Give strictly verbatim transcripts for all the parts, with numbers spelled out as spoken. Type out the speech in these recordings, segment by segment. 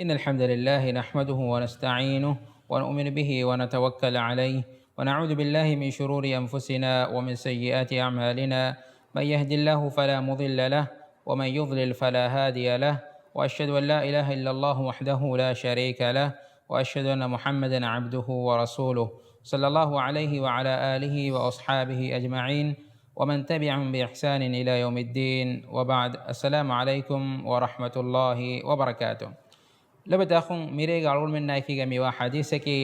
إن الحمد لله نحمده ونستعينه ونؤمن به ونتوكل عليه، ونعوذ بالله من شرور أنفسنا ومن سيئات أعمالنا. من يهد الله فلا مضل له، ومن يضلل فلا هادي له، وأشهد أن لا إله إلا الله وحده لا شريك له، وأشهد أن محمدا عبده ورسوله، صلى الله عليه وعلى آله وأصحابه أجمعين، ومن تبعهم بإحسان إلى يوم الدين، وبعد. السلام عليكم ورحمة الله وبركاته. ލޮބުވެތި އަޚުން، މިރޭގެ އަޅުގަނޑުމެންނާއެކީގަ މިވާ ޙަދީޘަކީ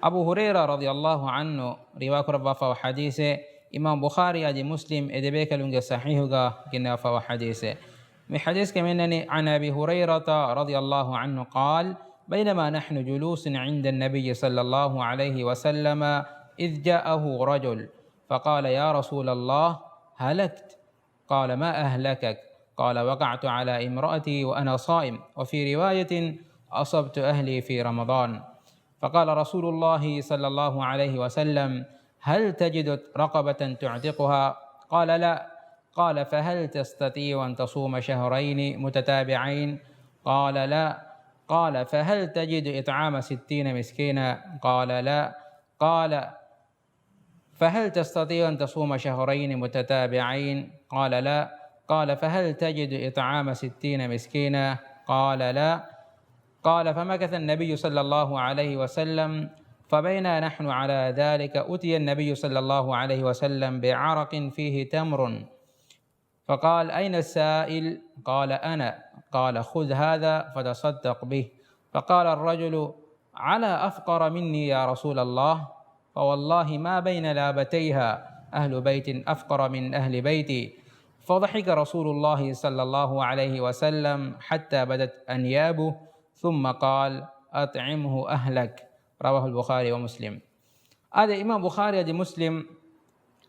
އަބޫ ހުރައިރާ ރަޟިޔަﷲ ޢަންހު ރިވާކުރައްވާފައިވާ ޙަދީޘެއް. އިމާމު ބުޚާރީއާ މުސްލިމް އެ ދެބޭކަލުންގެ ޞަޙީޙުގަ ގެންނަވާފައިވާ ޙަދީޘެއް. މި ޙަދީޘްގެ މިންނަނީ، عن أبي هريرة رضي الله عنه قال، بينما نحن جلوس عند النبي صلى الله عليه وسلم إذ جاءه رجل فقال: يا رسول الله، هلكت. قال: ما أهلكك؟ قال: وقعت على امرأتي وأنا صائم. وفي رواية: أصبت أهلي في رمضان. فقال رسول الله صلى الله عليه وسلم: هل تجد رقبة تعتقها؟ قال: لا. قال: فهل تستطيع أن تصوم شهرين متتابعين؟ قال: لا. قال: فهل تجد إطعام ستين مسكينا؟ قال: لا. قال: فهل تستطيع أن تصوم شهرين متتابعين؟ قال: لا. قال: فهل تجد إطعام ستين مسكينا؟ قال: لا. قال: فمكث النبي صلى الله عليه وسلم، فبينا نحن على ذلك أتي النبي صلى الله عليه وسلم بعرق فيه تمر، فقال: أين السائل؟ قال: أنا. قال: خذ هذا فتصدق به. فقال الرجل: على أفقر مني يا رسول الله؟ فوالله ما بين لابتيها أهل بيت أفقر من أهل بيتي. فضحك رسول الله صلى الله عليه وسلم حتى بدت أنيابه، ثم قال: أطعمه أهلك. رواه البخاري ومسلم. އާދެ، އިމާމު ބުޚާރީ އަދި މުސްލިމް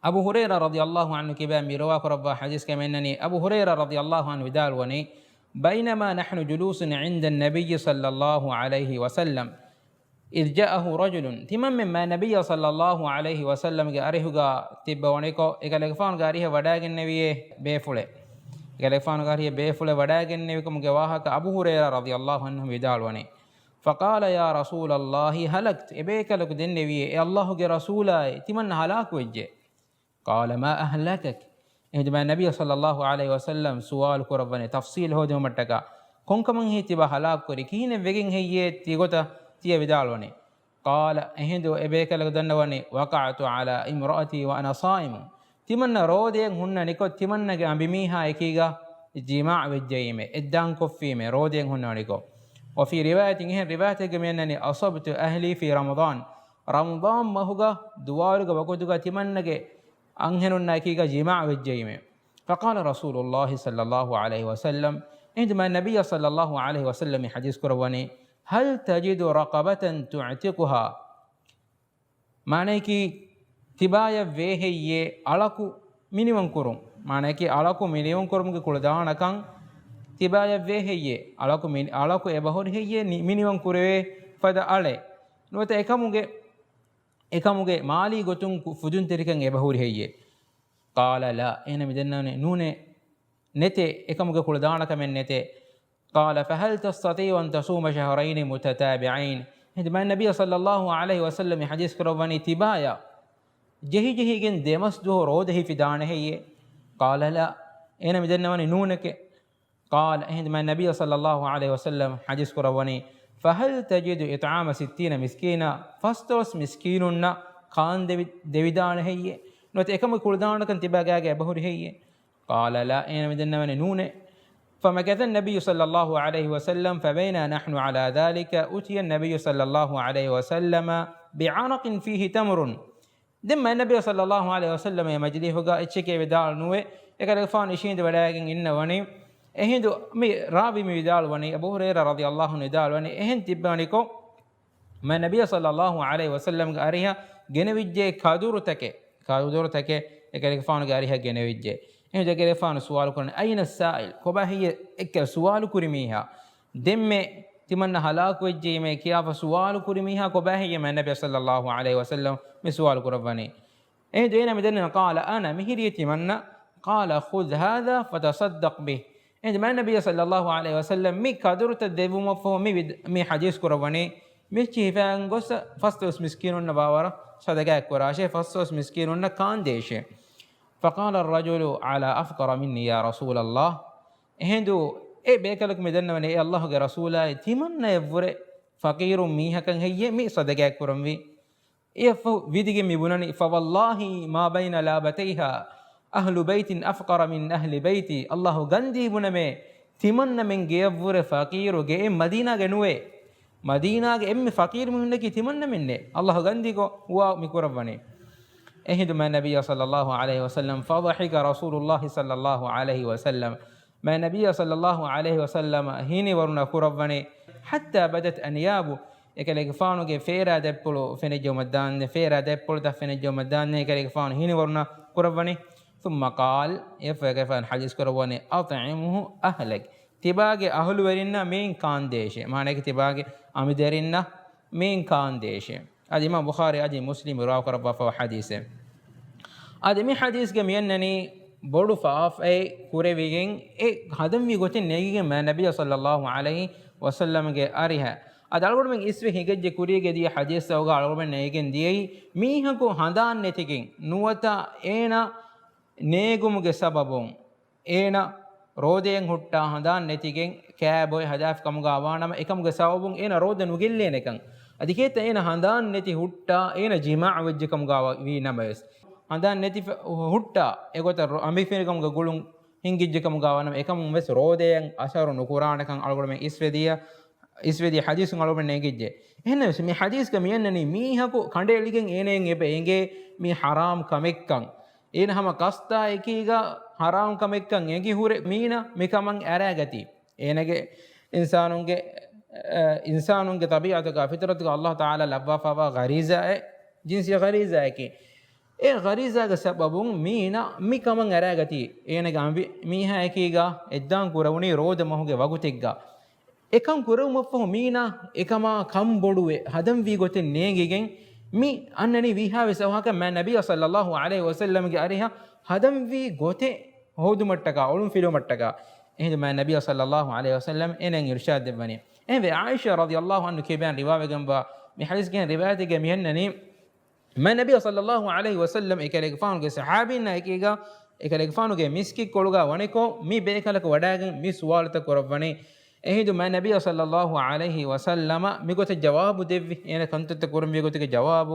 އަބޫ ހުރައިރާ ރަޟިޔަﷲ ޢަންހު ކިބައިން މި ރިވާކުރައްވާ ޙަދީޘްގެ މިންނަނީ، އަބޫ ހުރައިރާ ރަޟިޔަﷲ ޢަންހު ވިދާޅުވަނީ، بينما نحن جلوس عند النبي صلى الله عليه وسلم إذ جاءه رجل، ތިމަންމެން މާތް ނަބިއްޔާ ޞައްލަﷲ ޢަލައިހި ވަސައްލަމްގެ އަރިހުގަ ތިއްބަވަނިކޮށް، އެކަލޭގެފާނުގެ އަރިހަށް ވަޑައިގެންނެވިއޭ ބޭފުޅެއް. އެކަލޭގެފާނުގެ އަރިހަށް ބޭފުޅެއް ވަޑައިގެންނެވިކަމުގެ ވާހަކަ އަބޫ ހުރައިރާ ރަޟިޔަﷲ ޢަންހު ވިދާޅުވަނީ. فقال: يا رسول الله، هلكت. އެބޭކަލަކު ދެންނެވިއޭ، އޭ ﷲގެ ރަސޫލާއޭ، ތިމަންނަ ހަލާކުވެއްޖެ. قال: ما أهلكك؟ އެހިނދު މާތް ނަބިއްޔާ ޞައްލަﷲ ޢަލައިހި ވަސައްލަމް ސުވާލު ކުރައްވަނީ ތަފްޞީލް ހޯދުމަށްޓަކާ، ކޮންކަމަށް ހީ ތިބާ ހަލާކުކުރީ؟ ކިހިނެއް ވެގެން ހެއްޔޭ؟ ތިގޮތަށް ތިޔަ ވިދާޅުވަނީ. قال، އެހިނދު އެބޭކަލަކު ދަންނަވަނީ، وقعت على امرأتي وأنا صائم. ތިމަންނަ ރޯދައިން ހުންނަނިކޮށް، ތިމަންނަގެ އަނބިމީހާ އެކީގަ ޖިމާޢަ ވެއްޖައީމޭ، އެއްދާން ކޮށްފީމޭ، ރޯދައިން ހުންނަނިކޮށް. وفي رواية، އެހެން ރިވާޔަތެއްގަ މިއަންނަނީ، أصبت أهلي في رمضان. ރަމަޟާން މަހުގަ ދުވާލުގެ ވަގުތުގަ ތިމަންނަގެ އަންހެނުންނާ އެކީގަ ޖިމާޢަ ވެއްޖައީމޭ. فقال رسول الله صلى الله عليه وسلم، އެހިނދު މާތް ނަބިއްޔާ ޞައްލަﷲ ޢަލައިހި ވަސައްލަމް މި ޙަދީޘް ކުރައްވަނީ، هل تجد رقبة تعتقها؟ މާނަޔަކީ، ތިބާޔަށް ވޭ ހެއްޔޭ އަޅަކު މިނިވަން ކުރުން؟ މާނަޔަކީ، އަޅަކު މިނިވަން ކުރުމުގެ ކުޅަދާނަކަން ތިބާޔަށް ވޭ ހެއްޔޭ؟ އަޅަކު މި-، އަޅަކު އެބަހުރި ހެއްޔޭ ނި-، މިނިވަން ކުރެވޭ ފަދަ އަޅެއް؟ ނުވަތަ އެކަމުގެ، އެކަމުގެ މާލީ ގޮތުން ކު-، ފުދުންތެރިކަން އެބަހުރި ހެއްޔޭ؟ قال لا، އޭނަ މި ދަންނަވަނީ، ނޫނޭ، ނެތޭ، އެކަމުގެ ކުޅަދާނަކަމެއް ނެތޭ. قال فهل تستطيع أن تصوم شهرين متتابعين؟ އެހިނދު މާތް ނަބިއްޔާ ޞައްލަﷲ ޢަލައިހި ވަސައްލަމް މި ޙަދީޘް ކުރައްވަނީ ތިބާޔަށް ޖެހިޖެހިގެން ދެމަސް ދުވަހު ރޯދަ ހިފިދާނެ ހެއްޔޭ؟ قال لا، އޭނަ މި ދަންނަވަނީ ނޫނެކޭ. قال، އެހިނދު މާތް ނަބިއްޔާ ޞައްލަﷲ ޢަލައިހި ވަސައްލަމް ޙަދީޘް ކުރައްވަނީ، فهل تجد إطعام ستين مسكينا؟ ފަސްދޮޅަސް މިސްކީނުންނަށް ކާން ދެވި-، ދެވިދާނެ ހެއްޔޭ؟ ނުވަތަ އެކަމުގެ ކުޅަދާނަކަން ތިބާ ގާގަ އެބަހުރި ހެއްޔޭ؟ قال لا، އޭނަ މި ދަންނަވަނީ ނޫނޭ. فمكث النبي صلى الله عليه وسلم، فبينا نحن على ذلك أتي النبي صلى الله عليه وسلم بعرق فيه تمر. ދެން މާތް ނަބިއްޔާ ޞައްލަﷲ ޢަލައިހި ވަސައްލަމް އެ މަޖިލީހުގަ އެއްޗެކޭ ވިދާޅު ނުވޭ. އެކަލޭގެފާނު އިށީނދެ ވަޑައިގެން އިންނަވަނީ. އެހިނދު މި ރާވީ މި ވިދާޅުވަނީ، އަބޫ ހުރައިރާ ރަޟިޔަﷲ ޢަންހު ވިދާޅުވަނީ، އެހެން ތިއްބަވަނިކޮށް، މާތް ނަބިއްޔާ ޞައްލަﷲ ޢަލައިހި ވަސައްލަމްގެ އަރިހަށް ގެނެވިއްޖެ ކަދުރުތަކެއް، ކަދުރުތަކެއް އެކަލޭގެފާނުގެ އަރިހަށް ގެނެވިއްޖެ. އެހިނދު އެކަލޭގެފާނު ސުވާލު ކުރަނީ، أين السائل؟ ކޮބާ ހެއްޔޭ އެއްކަލަ ސުވާލު ކުރި މީހާ؟ ދެންމެ ތިމަންނަ ހަލާކުވެއްޖެއީމޭ ކިޔާފަ ސުވާލު ކުރި މީހާ ކޮބާ ހެއްޔޭ މާތް ނަބިއްޔާ ޞައްލަﷲ ޢަލައިހި ވަސައްލަމް މި ސުވާލު ކުރައްވަނީ؟ އެހިނދު އޭނަ މި ދަންނަވަނީ، قال أنا، މިހިރީ ތިމަންނަ. قال خذ هذا فتصدق به. އެހިނދު މާތް ނަބިއްޔާ ޞައްލައްލާހު ޢަލައިހި ވަސައްލަމް މި ކަދުރުތައް ދެއްވުމަށްފަހު މި ވިދ-، މި ޙަދީޘް ކުރައްވަނީ، މި ހިފައިގެން ގޮސް ފަސްދޮޅަސް މިސްކީނުންނަށް ވާވަރަށް ޞަދަޤާތް ކުރާށޭ، ފަސްދޮޅަސް މިސްކީނުންނަށް ކާންދޭށޭ. فقال الرجل على أفقر مني يا رسول الله. އެހިނދު އެ ބޭކަލަކު މި ދަންނަވަނީ، އޭ ﷲ ގެ ރަސޫލާއޭ، ތިމަންނަޔަށްވުރެ ފަޤީރު މީހަކަށް ހެއްޔޭ މި ޞަދަޤާތް ކުރަންވީ؟ އެއަށްފަހު ވިދިގެން މި ބުނަނީ، فوالله ما بين لابتيها أهل بيت أفقر من أهل بيتي. ﷲ ގަންދީ ބުނަމޭ، ތިމަންނަމެން ގެޔަށްވުރެ ފަޤީރު ގެއެއް މަދީނާގެ ނުވޭ. މަދީނާގެ އެންމެ ފަޤީރު މީހުންނަކީ ތިމަންނަމެންނޭ. ﷲ ގަންދީކޮށް ހުވާ މި ކުރައްވަނީ. އެހިނދު މާތް ނަބިއްޔާ ޞައްލައްލާހު ޢަލައިހި ވަސައްލަމް، فضحك رسول الله صلى الله عليه وسلم. މާތް ނަބިއްޔާ ޞައްލައްލާހު ޢަލައިހި ވަސައްލަމަ ހިނިވަރުނަ ކުރައްވަނީ، حتى بدت أنيابه. އެކަލޭގެފާނުގެ ފޭރާ ދަތްޕުޅު ފެނިއްޖައުމަށްދާންދެން، ފޭރާ ދަތްޕުޅުތައް ފެނިއްޖައުމަށްދާންދެން އެކަލޭގެފާނު ހިނިވަރުނަ ކުރައްވަނީ. ثم قال، އެއަށްފަހު އެކަލޭގެފާނު ޙަދީޘް ކުރައްވަނީ، أطعمه أهلك. ތިބާގެ އަހުލުވެރިންނަށް މިއިން ކާންދޭށޭ. މާނައަކީ ތިބާގެ އަނބިދަރިންނަށް މިއިން ކާންދޭށޭ. އަދި އިމާމް ބުޚާރީ އަދި މުސްލިމް ރިވާކުރައްވާފައިވާ ޙަދީޘެއް. އަދި މި ޙަދީޘްގަ މިއަންނަނީ ބޮޑު ފާފައެއް ކުރެވިގެން އެ ހަދަންވީ ގޮތެއް ނޭނގިގެން މާތް ނަބިއްޔާ ޞައްލައްލާހު ޢަލައިހި ވަސައްލަމްގެ އަރިހަށް. އަދި އަޅުގަނޑުމެން އިސްވެ ހިނގައްޖެ ކުރީގެ ދިޔަ ޙަދީޘްތަކުގަ އަޅުގަނޑުމެން ނޭނގެން ދިޔައީ މީހަކު ހަނދާން ނެތިގެން ނުވަތަ އޭނަ ނޭނގުމުގެ ސަބަބުން އޭނަ ރޯދައިން ހުއްޓާ ހަނދާން ނެތިގެން ކާބޮއެ ހަދާފި ކަމުގަ ވާނަމަ، އެކަމުގެ ސަބަބުން އޭނަ ރޯދަ ނުގެއްލޭނެކަން. އަދި ކޭތަ އޭނަ ހަނދާން ނެތި ހުއްޓާ އޭނަ ޖިމާޢަ ވެއްޖެ ކަމުގަ ވީ ނަމަވެސް، ހަނދާން ނެތި ފެ-، ހުއްޓާ އެގޮތަށް ރޯ-، އަނބިފިނިކަމުގެ ގުޅުން ހިނގިއްޖެ ކަމުގަ ވާނަމަ، އެކަމުން ވެސް ރޯދައަށް އަސަރު ނުކުރާނެކަން އަޅުގަނޑުމެން އިސްވެދިޔަ، އިސްވެދިޔަ ޙަދީޘުން އަޅުގަނޑު ނޭނގިއްޖެ. އެހެންނަމަވެސް މި ޙަދީޘްގަ މިއަންނަނީ މީހަކު ކަނޑައެޅިގެން އޭނައަށް އެބަ އެނގޭ މި ޙަރާމް ކަމެއްކަން. އޭނަ ހަމަ ޤަޞްދާ އެކީގަ ޙަރާމް ކަމެއްކަން އެނގި ހުރެ މީނަ މިކަމަށް އަރާގަތީ. އޭނަގެ އިންސާނުންގެ، އަ، އިންސާނުންގެ ޠަބީޢަތުގަ، ފިޠުރަތުގަ ﷲ ތަޢާލާ ލައްވާފައިވާ ޣަރީޒާއެއް، ޖިންސީ ޣަރީޒާއަކީ. އެ ޣަރީޒާގެ ސަބަބުން މީނަ މިކަމަށް އަރާގަތީ. އޭނަގެ އަނބި މީހާއެކީގަ އެއްދާން ކުރެވުނީ ރޯދަ މަހުގެ ވަގުތެއްގަ. އެކަން ކުރެވުމަށްފަހު މީނަ އެކަމާ ކަންބޮޑުވެ ހަދަންވީ ގޮތެއް ނޭނގިގެން މި އަންނަނީ ވީހާވެސް އަވަހަކަށް މާތް ނަބިއްޔާ ޞައްލައްލާހު ޢަލައިހި ވަސައްލަމްގެ އަރިހަށް ހަދަންވީ ގޮތެއް ހޯދުމަށްޓަކާ، އޮޅުންފިލުވުމަށްޓަކާ. އެހިނދު މާތް ނަބިއްޔާ ޞައްލައްލާހު ޢަލައިހި ވަސައްލަމް އޭނައަށް އިރުޝާދު ދެއްވަނީ. އެހެންވެ، ޢާއިޝާ ރަޟިޔައްލާހު ޢަންހަ ކިބައިން ރިވާވެގެންވާ މި ޙަދީޘްގެ ރިވާޔަތެއްގަ މިއަންނަނީ، މާތް ނަބިއްޔާ ޞައްލައްލާހު ޢަލައިހި ވަސައްލަމް އެކަލޭގެފާނުގެ ޞަޙާބީންނާ އެކީގަ، އެކަލޭގެފާނުގެ މިސްކިތްކޮޅުގަ ވަނިކޮށް، މި ބޭކަލަކު ވަޑައިގެން މި ސުވާލުތައް ކުރައްވަނީ. އެހިނދު މާތް ނަބިއްޔާ ޞައްލައްލާހު ޢަލައިހި ވަސައްލަމަ މިގޮތަށް ޖަވާބު ދެއްވި، އޭނަ ކަންތައްތައް ކުރަންވީ ގޮތުގެ ޖަވާބު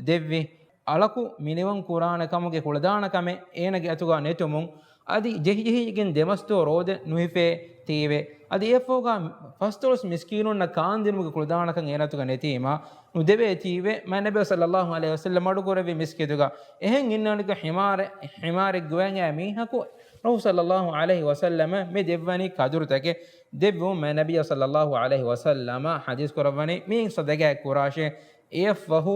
ދެއްވި. އަޅަކު މިނިވަން ކުރާނެ ކަމުގެ ކުޅަދާނަ ކަމެއް އޭނަގެ އަތުގަ ނެތުމުން، އަދި ޖެހިޖެހިގެން ދެމަސްތޯ ރޯދަ ނުހިފޭ ތީވެ. އަދި އެއަށްފަހުގަ ފަސްދޮޅަސް މިސްކީނުންނަށް ކާންދިނުމުގެ ކުޅަދާނަކަން އޭނަ އަތުގަ ނެތީމަ، ނުދެވޭތީވެ، މާތް ނަބިއްޔާ ޞައްލައްލާހު ޢަލައިހި ވަސައްލަމް މަޑުކުރެއްވި މިސްކިތުގަ. އެހެން އިންނަނިކަ ޙިމާރެއް، ޙިމާރެއް ގޮވަން އައި މީހަކު ރަސޫލު ޞައްލައްލާހު ޢަލައިހި ވަސައްލަމަށް މި ދެއްވަނީ ކަދުރުތަކެއް ދެއްވުމުން މާތް ނަބިއްޔާ ޞައްލައްލާހު ޢަލައިހި ވަސައްލަމަ ޙަދީޘް ކުރައްވަނީ މިއިން ޞަދަޤާތް ކުރާށޭ. އެއަށްފަހު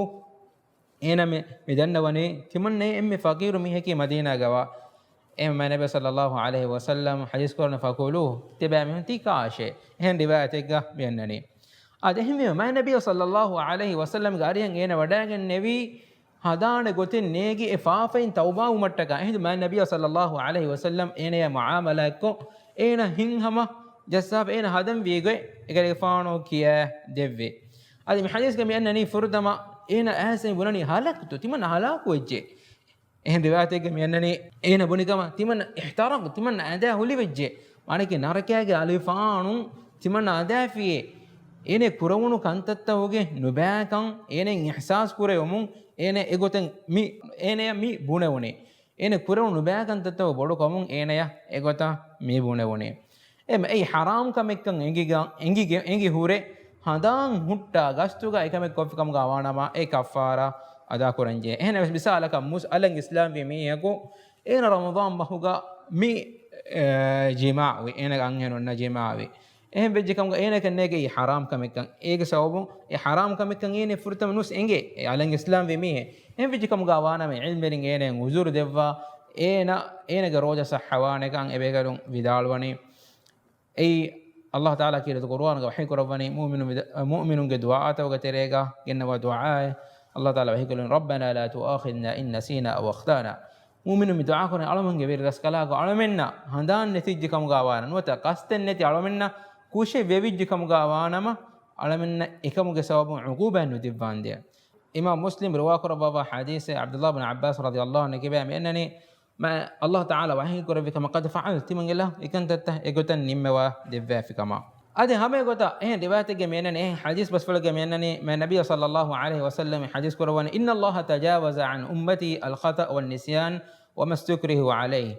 އޭނަ މި، މި ދަންނަވަނީ ތިމަންނަ އެންމެ ފަޤީރު މީހަކީ މަދީނާގަވާ. އެހެން މާތް ނަބިއްޔާ ޞައްލައްލާހު ޢަލައިހި ވަސައްލަމް ޙަދީޘް ކުރަނީ، فكلوه، ތިބާމީހުން ތި ކާށޭ. އެހެން ރިވާޔަތެއްގަ މިއަންނަނީ. އާދެ، އެހެންވީމަ މާތް ނަބިއްޔާ ޞައްލައްލާހު ޢަލައިހި ވަސައްލަމްގެ އަރިހަށް އޭނަ ވަޑައިގެންނެވީ ހަދާނެ ގޮތެއް ނޭނގި އެ ފާފައިން ތައުބާވުމަށްޓަކާ. އެހިނދު މާތް ނަބިއްޔާ ޞައްލައްލާހު ޢަލައިހި ވަސައްލަމް އޭނަޔާ މުޢާމަލާތްކޮށް، އޭނަ ހިތްހަމަ ޖައްސާފަ އޭނަ ހަދަންވީ ގޮތް އެކަލޭގެފާނު ކިޔާ ދެއްވި. އަދި މި ޙަދީޘްގަ މިއަންނަނީ ފުރަތަމަ އޭނަ އައިސް ބުނަނީ، هلكت، ތިމަންނަ ހަލާކުވެއްޖެ. އެހެން ރިވާޔަތެއްގަ މިއަންނަނީ، އޭނަ ބުނި ކަމަށް، ތިމަންނަ، احترقت، ތިމަންނަ އަނދާ ހުލިވެއްޖެ. މާނައަކީ ނަރަކައިގެ އަލިފާނު ތިމަންނަ އަނދާފިޔޭ. އޭނަ ކުރެވުނު ކަންތައްތަކުގެ ނުބައިކަން އޭނަ އިޙްސާސް ކުރެވުމުން އޭނަ އެގޮތަށް މި، އޭނަޔަށް މި ބުނެވުނީ. އޭނަ ކުރެވުނު ނުބައިކަންތައްތަކުގެ ބޮޑުކަމުން އޭނަޔަށް އެގޮތަށް މި ބުނެވުނީ. އެމަ އެއީ ޙަރާމް ކަމެއްކަން އެނގިގަ-، އެނގިގެ-، އެނގި ހުރެ ހަނދާން ހުއްޓާ ގަސްތުގަ އެކަމެއް ކޮށްފި ކަމުގަ ވާނަމަ އެ ކައްފާރާ އަދާކުރަންޖެހޭ. އެހެންނަމަވެސް މިސާލަކަށް މުސް-، އަލަށް އިސްލާމްވި މީހަކު އޭނަ ރަމަޟާން މަހުގަ މި، އެ، ޖިމާޢުވި، އޭނަގެ އަންހެނުންނާ ޖިމާޢުވި. އެހެން ވެއްޖެ ކަމުގަ އޭނައަކަށް ނޭނގޭ އެއީ ޙަރާމް ކަމެއްކަން. އޭގެ ސަބަބުން އެ ޙަރާމް ކަމެއްކަން އޭނަ ފުރަތަމަ ނުސް އެނގޭ. އެ އަލަށް އިސްލާމްވި މީހެއް. އެހެން ވެއްޖެ ކަމުގަ ވާނަމަ ޢިލްމުވެރިން އޭނައަށް ޢުޛުރު ދެއްވާ، އޭނަ، އޭނަގެ ރޯދަ ޞައްޙަވާނެކަން އެބޭކަލުން ވިދާޅުވަނީ. އެއީ ﷲ ތަޢާލާ ކީރިތި ޤުރުއާނުގަ ވަޙީ ކުރައްވަނީ މުއުމިނު ވިދ-، މުއުމިނުންގެ ދުޢާތަކުގެ ތެރޭގަ ގެންނަވާ ދުޢާއެއް. ﷲ ތަޢާލާ ވަޙީ ކުރައްވަނީ، ربنا لا تؤاخذنا إن نسينا أو أخطأنا. މުއުމިނު މި ދުޢާ ކުރަނީ އަޅަމެންގެ ވެރި ރަސްކަލާކޮ އަޅަމެންނަށް ހަނދާން ނެތިއްޖެ ކަމުގާ ވާނަމަ، ނުވަތަ ޤަސްދެއް ނެތި އަޅަމެންނަށް ކުށެއް ވެވިއްޖެ ކަމުގާ ވާނަމަ، އަޅަމެންނަށް އެކަމުގެ ސަބަބުން ޢުޤޫބާތް ނުދެއްވާނދޭ. އިމާމް މުސްލިމް ރިވާކުރައްވާ ޙަދީޘެއް ޢަބްދުﷲ ބިން ޢައްބާސް ރަޟިޔަﷲ ޢަންހުގެ ކިބައިން މި އަންނަނީ، މާ ﷲ ތަޢާލާ ވަޙީ ކުރެއްވި ކަމަށް، قد فعلت، ތިމަން އެލާ އެކަންތައްތައް އެގޮތަށް ނިންމަވާ ދެއްވާފި ކަމަށް. އަދި ހަމަ އެގޮތަށް އެހެން ރިވާޔަތެއްގަ މި އަންނަނީ، އެހެން ޙަދީޘް ބަސްފުޅެއްގަ މި އަންނަނީ، މާ ނަބިއްޔާ ޞައްލަﷲ ޢަލައިހި ވަސައްލަމް ޙަދީޘް ކުރައްވަނީ، إن الله تجاوز عن أمتي الخطأ والنسيان وما استكرهوا عليه.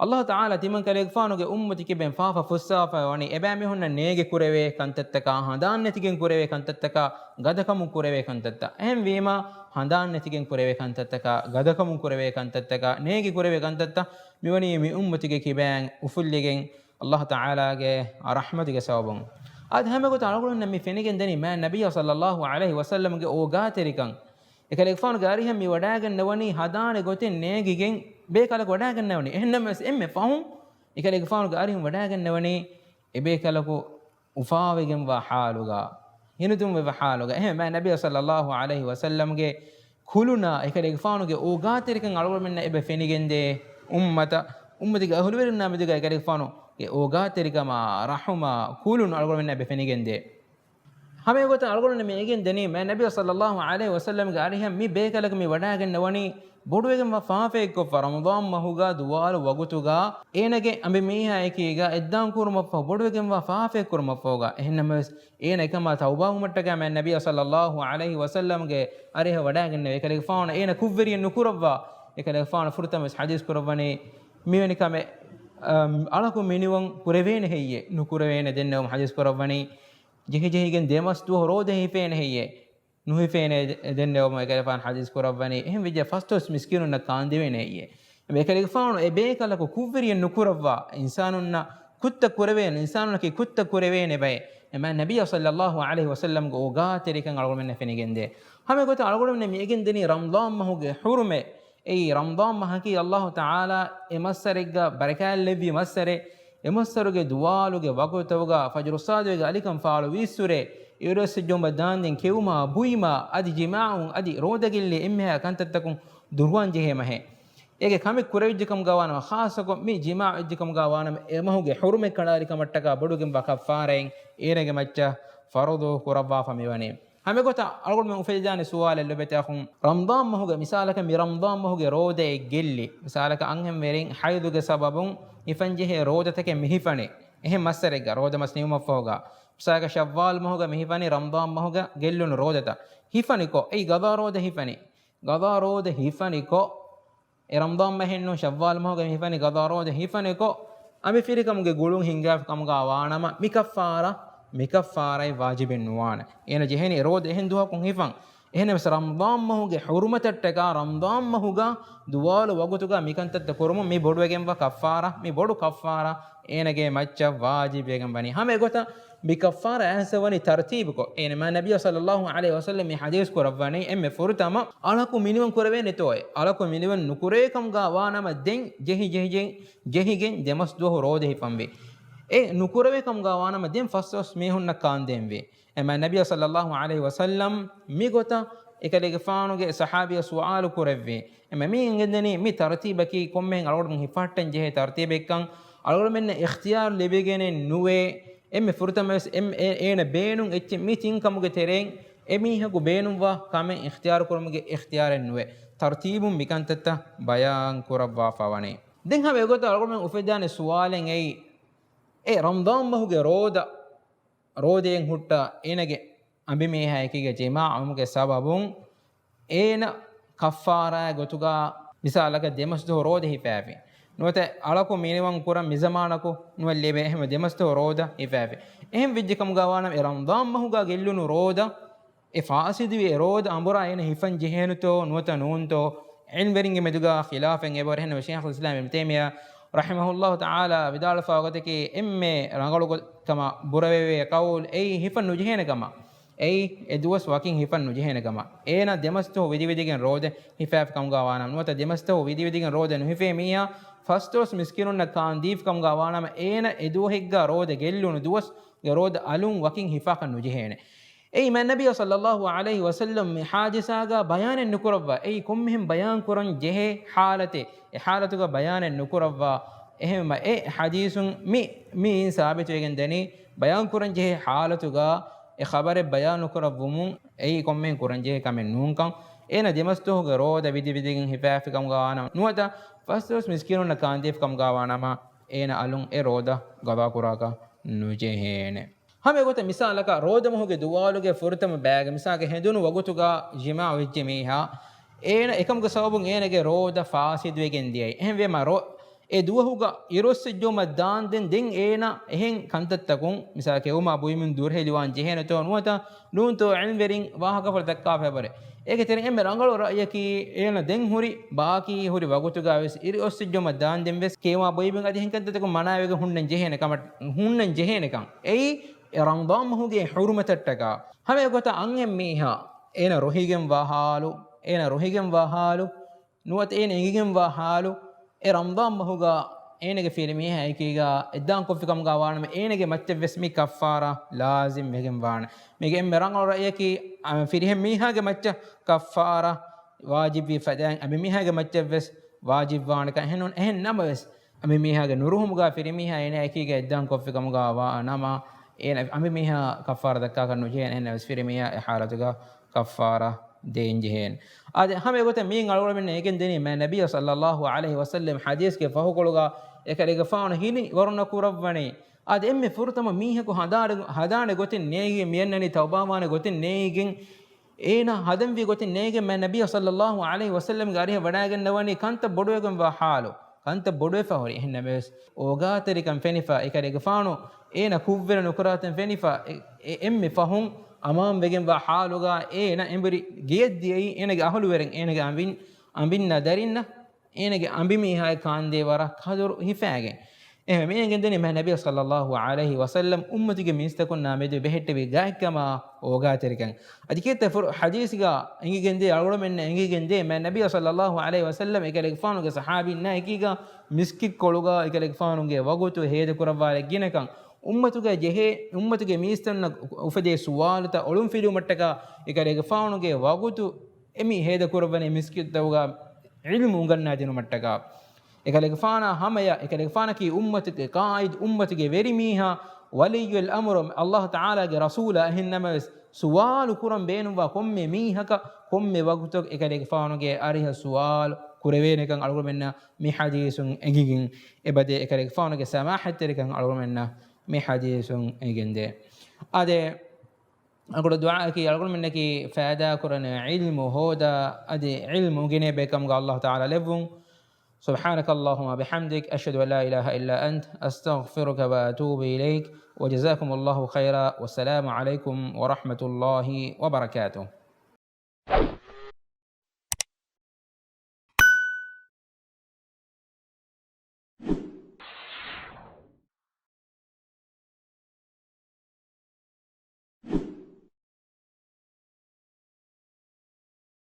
ﷲ ތަޢާލާ ތިމަން ކަލޭގެފާނުގެ އުއްމަތު ކިބައިން ފާފަ ފުއްސާފަ ވަނީ، އެބައިމީހުންނަށް ނޭގި ކުރެވޭ ކަންތައްތަކާ، ހަނދާން ނެތިގެން ކުރެވޭ ކަންތައްތަކާ، ގަދަކަމުން ކުރެވޭ ކަންތައްތައް. އެހެންވީމާ، ހަނދާން ނެތިގެން ކުރެވޭ ކަންތައްތަކާ، ގަދަކަމުން ކުރެވޭ ކަންތައްތަކާ، ނޭގި ކުރެވޭ ކަންތައްތައް މިވަނީ މި އުއްމަތުގެ ކިބައިން އުފުއްލިގެން، ﷲ ތަޢާލާގެ ރަޙްމަތުގެ ސަބަބުން. އަދި ހަމަ ގޮތަށް އަޅުގަނޑުމެންނަށް މި ފެނިގެން ދަނީ، މާ ނަބިއްޔާ ޞައްލަﷲ ޢަލައިހި ވަސައްލަމްގެ އޯގާތެރިކަން. އެކަލޭގެފާނުގެ އަރިހަށް މި ވަޑާގަންނަވަނީ ހަނދާނެ ގޮތެއް ނޭގިގެން ބޭކަލަކު ވަޑާގަންނަވަނީ. އެހެންނަމަވެސް އެންމެ ފަހުން އެކަލޭގެފާނުގެ އަރިހުން ވަޑާގަންނަވަނީ އެބޭކަލަކު އުފާވެގެންވާ ޙާލުގަ، ހިނިތުންވެވާ ޙާލުގަ. އެހެން މާ ނަބިއްޔާ ޞައްލަﷲ ޢަލައިހި ވަސައްލަމްގެ ކުލުނާ އެކަލޭގެފާނުގެ އޯގާތެރިކަން އަޅުގަނޑުމެންނަށް އެބަ ފެނިގެންދޭ. އުއްމަތަށް، އުއްމަތުގެ އަހުލުވެރިންނާ މެދުގަ އެކަލޭގެފާނުގެ އޯގާތެރިކަމާ، ރަޙުމާ، ކުލުން އަޅުގަނޑުމެންނަށް އެބަ ފެނިގެންދޭ. ހަމަ އެގޮތަށް އަޅުގަނޑުމެން މި އެނގެން ދެނީ، މާ ނަބިއްޔާ ޞައްލަﷲ ޢަލައިހި ވަސައްލަމްގެ އަރިހަށް މި ބޭކަލަކު މި ވަޑާގަންނަވަނީ ބޮޑުވެގެންވާ ފާފައެއްކޮށްފަ، ރަމަޟާން މަހުގަ ދުވާލު ވަގުތުގަ އޭނަގެ އަނބިމީހާއެކީގަ އެއްދާން ކުރުމަށްފަހު ބޮޑުވެގެންވާ ފާފައެއް ކުރުމަށްފަހުގަ. އެހެންނަމަވެސް، އޭނަ އެކަމާ ތައުބާވުމަށްޓަކާ މާ ނަބިއްޔާ ޞައްލަﷲ ޢަލައިހި ވަސައްލަމްގެ އަރިހަށް ވަޑާގެންނެވި އެކަލޭގެފާނު އޭނަ ކުށްވެރިއެއް ނުކުރައްވާ. އެކަލޭގެފާނު ފުރަތަމަވެސް ޙަދީޘް ކުރައްވަނީ މިވެނި ކަމެއް، އަމް، އަޅަކު މިނިވަން ކުރެވޭނެ ހެއްޔޭ؟ ނުކުރެވޭނެ. ދެންނެވުމަށް ޙަދީޘް ކުރައްވަނީ ޖެހިޖެހިގެން ދެމަސް ދުވަހު ރޯދަ ހިފޭނެ ހެއްޔޭ؟ ނުހިފޭނެ. ދެންނެވުމަށް އެކަލޭގެފާނު ޙަދީޘް ކުރައްވަނީ، އެހެން ވެއްޖެ ފަސްދޮސް މިސްކީނުންނަށް ކާންދެވޭނެ ހެއްޔޭ؟ އެކަލޭގެފާނު އެ ބޭކަލަކު ކުށްވެރިއެއް ނުކުރައްވާ، އިންސާނުންނަށް ކުށްތައް ކުރެވޭނެ، އިންސާނުންނަކީ ކުށްތައް ކުރެވޭނެ ބައެއް. އެ މާ ނަބިއްޔާ ޞައްލަﷲ ޢަލައިހި ވަސައްލަމްގެ އޯގާތެރިކަން އަޅުގަނޑުމެންނަށް ފެނިގެންދޭ. ހަމަ އެގޮތަށް އަޅުގަނޑުމެން މި އެނގެން ދެނީ ރަމަޟާން މަހުގެ ޙުރުމަތް. އެއީ ރަމަޟާން މަހަކީ ﷲ ތަޢާލާ އެ މައްސަރެއްގަ ބަރަކާތް ލެއްވި މައްސަރެއް. އެ މައްސަރުގެ ދުވާލުގެ ވަގުތުތަކުގަ ފަޖުރު ސާދުވެގެ އަލިކަން ފާޅުވީއްސުރެ، އިރުއައްސަ ޖުމަ ދާންދެން ކެއުމާ، ބުއިމާ، އަދި ޖިމާޢުން އަދި ރޯދަގެއްލި އެންމެހާ ކަންތައްތަކުން ދުރުވާން ޖެހޭ މަހެއް. އޭގެ ކަމެއް ކުރެވިއްޖެކަމުގަ ވާނަމަ، ޚާއްޞަކޮށް މި ޖިމާޢު އެއްޖެކަމުގަ ވާނަމަ، އެ މަހުގެ ޙުރުމަތް ކަނޑައަރިކަމަށްޓަކާ ބޮޑުގެންވާ ކައްފާރައެއް އޭނަގެ މައްޗަށް ފަރުޟު ކުރައްވާފަ މިވަނީ. ހަމައެގޮތަށް އަޅުގަނޑުމެން އުފެދިދާނެ ސުވާލެއް ލޮބުވެތި އަޚުން، ރަމަޟާން މަހުގެ މިސާލަކަށް މި ރަމަޟާން މަހުގެ ރޯދައެއް ގެއްލި، މިސާލަކަށް އަންހެންވެރިން ޙައިޟުގެ ސަބަބުން ހިފަންޖެހޭ ރޯދަތަކެއް މި ހިފަނީ، އެހެން މައްސަރެއްގަ ރޯދަ މަސް ނިމުމަށްފަހުގަ، މިސާލަކަށް ޝައްވާލް މަހުގަ މި ހިފަނީ ރަމަޟާން މަހުގަ ގެއްލުނު ރޯދަތައް. ހިފަނިކޮށް، އެއީ ގަޟާ ރޯދަ ހިފަނީ. ގަޟާ ރޯދަ ހިފަނިކޮށް، އެ ރަމަޟާން މަހެއްނޫން، ޝައްވާލް މަހުގަ މި ހިފަނީ ގަޟާ ރޯދަ ހިފަނިކޮށް، އަނބިފިރިކަމުގެ ގުޅުން ހިންގާފި ކަމުގަ ވާނަމަ، މި ކައްފާރާ، މި ކައްފާރާއެއް ވާޖިބެއް ނުވާނެ. އޭނަ ޖެހެނީ ރޯދަ އެހެން ދުވަހަކުން ހިފަން. އެހެންނަމަވެސް ރަމަޟާން މަހުގެ ޙުރުމަތަށްޓަކާ ރަމަޟާން މަހުގަ ދުވާލު ވަގުތުގަ މިކަންތައްތައް ކުރުމުން މި ބޮޑުވެގެންވާ ކައްފާރާ، މި ބޮޑު ކައްފާރާ އޭނަގެ މައްޗަށް ވާޖިބުވެގެން ވަނީ. ހަމަ އެގޮތަށް މި ކައްފާރާ އައިސް ވަނީ ތަރުތީބުކޮށް. އޭނަ މާ ނަބިއްޔާ ޞައްލަﷲ ޢަލައިހި ވަސައްލަމް މި ޙަދީޘް ކުރައްވަނީ އެންމެ ފުރަތަމަ އަޅަކު މިނިވަން ކުރެވޭނެތޯއޭ؟ އަޅަކު މިނިވަން ނުކުރޭ ކަމުގަ ވާނަމަ ދެން ޖެހި ޖެހި ޖެހި ޖެހިގެން ދެމަސް ދުވަހު ރޯދަ ހިފަންވީ. އެ ނުކުރެވޭ ކަމުގަ ވާނަމަ ދެން ފަސް ދުވަސް މީހުންނަށް ކާންދޭންވީ. އެ މާ ނަބިއްޔާ ޞައްލަﷲ ޢަލައިހި ވަސައްލަމް މިގޮތަށް އެކަލޭގެފާނުގެ ޞަޙާބީއަށް ސުވާލު ކުރެއްވި. އެމަ މި އެނގެންދެނީ މި ތަރުތީބަކީ ކޮންމެހެން އަޅުގަނޑުމެން ހިފަހައްޓަން ޖެހޭ ތަރުތީބެއްކަން. އަޅުގަނޑުމެންނަށް އިޚްތިޔާރު ލިބިގެނެއް ނުވޭ. އެންމެ ފުރަތަމަވެސް އެ-، އޭނަ ބޭނުން އެއްޗެއް މި ތިން ކަމުގެ ތެރެއިން އެމީހަކު ބޭނުންވާ ކަމެއް އިޚްތިޔާރު ކުރުމުގެ އިޚްތިޔާރެއް ނުވޭ. ތަރުތީބުން މިކަންތައްތައް ބަޔާން ކުރައްވާފަ ވަނީ. ދެން ހަމަ އެގޮތަށް އަޅުގަނޑުމެން އުފެދާނެ ސުވާލެއް އެއީ، އެ ރަމަޟާން މަހުގެ ރޯދަ، ރޯދައިން ހުއްޓާ އޭނަގެ އަނބިމީހާއެކީގަ ޖިމާޢުވުމުގެ ސަބަބުން އޭނަ ކައްފާރާ ގޮތުގަ މިސާލަކަށް ދެމަސް ދުވަހު ރޯދަ ހިފާފި. ނުވަތަ އަޅަކު މިނިވަން ކުރަން މިޒަމާނަކު ނުވަތަ ލިބޭ އެހެން ދެމަސް ދުވަހު ރޯދަ ހިފާފި. އެހެން ވެއްޖެ ކަމުގަ ވާނަމަ އެ ރަމަޟާން މަހުގަ ގެއްލުނު ރޯދަ، އެ ފާސިދުވި އެ ރޯދަ އަނބުރާ އޭނަ ހިފަން ޖެހޭނުތޯ ނުވަތަ ނޫންތޯ؟ ޢިލްމުވެރިންގެ މެދުގަ ޚިލާފެއް އެބަހުރި. އެހެންނަމަވެސް ޝައިޚުލް އިސްލާމް އިބްނު ތައިމިއްޔާ ރަޙިމަހުﷲ ތަޢާލާ ވިދާޅުވެފަ ގޮތަކީ އެންމެ ރަނގަޅު ކަމަށް ބުރަވެވޭ ޤައުލު އެއީ ހިފަން ނުޖެހޭނެ ކަމަށް. އެއީ އެ ދުވަސް ވަކިން ހިފަން ނުޖެހޭނެ ކަމަށް. އޭނަ ދެމަސް ދުވަހު ވިދިވިދިގެން ރޯދަ ހިފާފި ކަމުގަ ވާނަމަ، ނުވަތަ ދެމަސް ދުވަހު ވިދިވިދިގެން ރޯދަ ނުހިފޭ މީހާ ފަސް ދުވަސް މިސްކީނުންނަށް ކާން ދީފި ކަމުގަ ވާނަމަ، އޭނަ އެ ދުވަހެއްގަ ރޯދަ ގެއްލުނު ދުވަސްގެ ރޯދަ އަލުން ވަކިން ހިފާކަށް ނުޖެހޭނެ. އެއީ މާތް ނަބިއްޔާ ޞައްލައްލާހު ޢަލައިހި ވަސައްލަމް މި ޙާދިސާގަ ބަޔާނެއް ނުކުރައްވާ، އެއީ ކޮންމެހެން ބަޔާން ކުރަން ޖެހޭ ޙާލަތެއް، އެ ޙާލަތުގަ ބަޔާނެއް ނުކުރައްވާ، އެހެންވީމަ އެ ޙަދީޘުން މި، މިއިން ސާބިތުވެގެން ދަނީ، ބަޔާން ކުރަން ޖެހޭ ޙާލަތުގަ އެ ޚަބަރެއް ބަޔާން ނުކުރައްވުމުން އެއީ ކޮންމެހެން ކުރަން ޖެހޭ ކަމެއް ނޫންކަން. އޭނަ ދެމަސްތުހުގެ ރޯދަ ވިދި ވިދިގެން ހިފާފި ކަމުގަ ވާނަމަ ނުވަތަ ފަސްދުވަސް މިސްކީނުންނަށް ކާންދީފި ކަމުގަ ވާނަމަ، އޭނަ އަލުން އެ ރޯދަ ގަޟާ ކުރާކަށް ނުޖެހޭނެ. ހަމަ އެގޮތަށް މިސާލަކަށް ރޯދަމަހުގެ ދުވާލުގެ ފުރަތަމަ ބައިގަ މިސާލަކަށް ހެނދުނު ވަގުތުގަ ޖިމާޢު ވެއްޖެ މީހާ، އޭނަ އެކަމުގެ ސަބަބުން އޭނަގެ ރޯދަ ފާސިދުވެގެން ދިޔައީ. އެހެންވީމަ ރޯ-، އެ ދުވަހުގަ އިރުއޮއްސިއްޖައުމަށް ދާންދެން ދެން އޭނަ އެހެން ކަންތައްތަކުން މިސާލަކަށް ކެއުމާ ބުއިމުން ދުރުހެލިވާން ޖެހޭނެތޯ ނުވަތަ ނޫންތޯ ޢިލްމުވެރިން ވާހަކަފުޅު ދައްކާފައިވަރެ. އޭގެ ތެރެއިން އެންމެ ރަނގަޅު ރައްޔަކީ އޭނަ ދެން ހުރި ބާކީ ހުރި ވަގުތުގަ ވެސް އިރުއޮއްސިއްޖައުމަށް ދާންދެން ވެސް ކެއުމާ ބުއިމުން އަދި އެހެން ކަންތައްތަކުން މަނާވެގެން ހުންނަން ޖެހޭނެ ކަމަށް، ހުންނަން ޖެހޭނެކަން. އެއީ އެ ރަމަޟާން މަހުގެ ޙުރުމަތަށްޓަކާ. ހަމަ އެގޮތަށް އަންހެން މީހާ އޭނަ ރުހިގެންވާ ޙާލު، އޭނަ ރުހިގެންވާ ޙާލު، ނުވަތަ އޭނަ އެނގިގެންވާ ޙާލު، އެ ރަމަޟާން މަހުގަ އޭނަގެ ފިރިމީހާ އެކީގަ އެއްދާން ކޮށްފި ކަމުގަ ވާނަމަ އޭނަގެ މައްޗަށް ވެސް މި ކައްފާރާ ލާޒިމް ވެގެން ވާނެ. މީގެ އެންމެ ރަނގަޅު ރައްޔަކީ، އަ، ފިރިހެން މީހާގެ މައްޗަށް ކައްފާރާ ވާޖިބްވީ ފަދައިން އަނބިމީހާގެ މައްޗަށް ވެސް ވާޖިބްވާނެކަން. އެހެން، އެހެން ނަމަވެސް، އަނބިމީހާގެ ނުރުހުމުގަ ފިރިމީހާ އޭނަ އެކީގަ އެއްދާން ކޮށްފި ކަމުގަ ވާ ނަމަ، އޭނަ އަނބިމީހާ ކައްފާރާ ދައްކާކަށް ނުޖެހޭނެ. އެހެންނަމަވެސް ފިރިމީހާ އެ ޙާލަތުގަ ކައްފާރާ ދޭން ޖެހޭނެ. އާދެ، ހަމަ އެގޮތަށް މިއިން އަޅުގަނޑުމެންނަށް އެނގެން ދެނީ މާތް ނަބިއްޔާ ޞައްލައްލާހު ޢަލައިހި ވަސައްލަމް ޙަދީޘްގެ ފަހުކޮޅުގަ އެކަލޭގެފާނު ހިލި ވަރުނަ ކުރައްވަނީ. އާދެ، އެންމެ ފުރަތަމަ މީހަކު ހަދާނެ، ހަދާނެ ގޮތެއް ނޭނގި، މިއަންނަނީ ތައުބާވާނެ ގޮތެއް ނޭނގިގެން، އޭނާ ހަދަންވީ ގޮތެއް ނޭނގިގެން މާތް ނަބިއްޔާ ޞައްލައްލާހު ޢަލައިހި ވަސައްލަމްގެ އަރިހަށް ވަޑައިގަންނަވަނީ ކަންތައް ބޮޑުވެގެންވާ ޙާލު، ކަންތައް ބޮޑުވެފަ ހުރި. އެހެންނަމަވެސް، އޯގާތެރިކަން ފެނިފަ، އެކަލޭގެފާނު އޭނަ ކުށްވެރި ނުކުރާތަން ފެނިފަ، އެ، އެ، އެންމެ ފަހުން އަމާން ވެގެންވާ ޙާލުގަ އޭނަ އެނބުރި ގެޔަށް ދިޔައީ އޭނަގެ އަހުލުވެރިން، އޭނަގެ އަނބިން، އަނބިންނާ ދަރިންނަށް އޭނަގެ އަނބިމީހާއަށް ކާންދޭ ވަރަށް ޤަދުރު ހިފައިގެން. އެހެން މި އެނގެންދެނީ މާތް ނަބިއްޔާ ޞައްލައްލާހު ޢަލައިހި ވަސައްލަމް އުއްމަތުގެ މީސްތަކުންނާ މެދު ބެހެއްޓެވި ގާތްކަމާ އޯގާތެރިކަން. އަދި ކީރިތި ފުރ-، ޙަދީޘްގަ އެނގިގެންދޭ އަޅުގަނޑުމެންނަށް އެނގިގެންދޭ މާތް ނަބިއްޔާ ޞައްލައްލާހު ޢަލައިހި ވަސައްލަމް އެކަލޭގެފާނުގެ ޞަޙާބީންނާ އެކީގަ މިސްކިތްކޮޅުގަ އެކަލޭގެފާނުގެ ވަގުތު ހޭދަކުރައްވާލެއްގިނަކަން، އުއްމަތުގަ ޖެހޭ، އުއްމަތުގެ މީސްތަންނަށް އުފެދޭ ސުވާލުތައް އޮޅުންފިލުވުމަށްޓަކާ އެކަލޭގެފާނުގެ ވަގުތު އެމީ ހޭދަކުރައްވަނީ މިސްކިތްތަކުގަ ޢިލްމު އުނގަންނާދިނުމަށްޓަކާ. އެކަލޭގެފާނާ ހަމަޔަށް، އެކަލޭގެފާނަކީ އުއްމަތުގެ ޤާއިދު، އުއްމަތުގެ ވެރިމީހާ، ވަލިއްޔުލް އަމުރު، ﷲ ތަޢާލާގެ ރަސޫލާ. އެހެންނަމަވެސް، ސުވާލު ކުރަން ބޭނުންވާ ކޮންމެ މީހަކަށް، ކޮންމެ ވަގުތަކަށް އެކަލޭގެފާނުގެ އަރިހަށް ސުވާލު ކުރެވޭނެކަން އަޅުގަނޑުމެންނަށް މި ޙަދީޘުން އެނގިގެން، އެބަދޭ އެކަލޭގެފާނުގެ ސަމާޙަތްތެރިކަން އަޅުގަނޑުމެންނަށް މި ޙަދީޘުން އެނގެންދޭ. އާދެ، އަޅުގަނޑު ދުޢާއަކީ އަޅުގަނޑުމެންނަކީ ފައިދާކުރަން ޢިލްމު ހޯދާ، އަދި ޢިލްމު އުނގެނޭ ބޭކަމުގަ ﷲ ތަޢާލާ ލެއްވުން. سبحانك اللهم وبحمدك، أشهد أن لا إله إلا أنت، أستغفرك وأتوب إليك، وجزاكم الله خيرا، والسلام عليكم ورحمة الله وبركاته.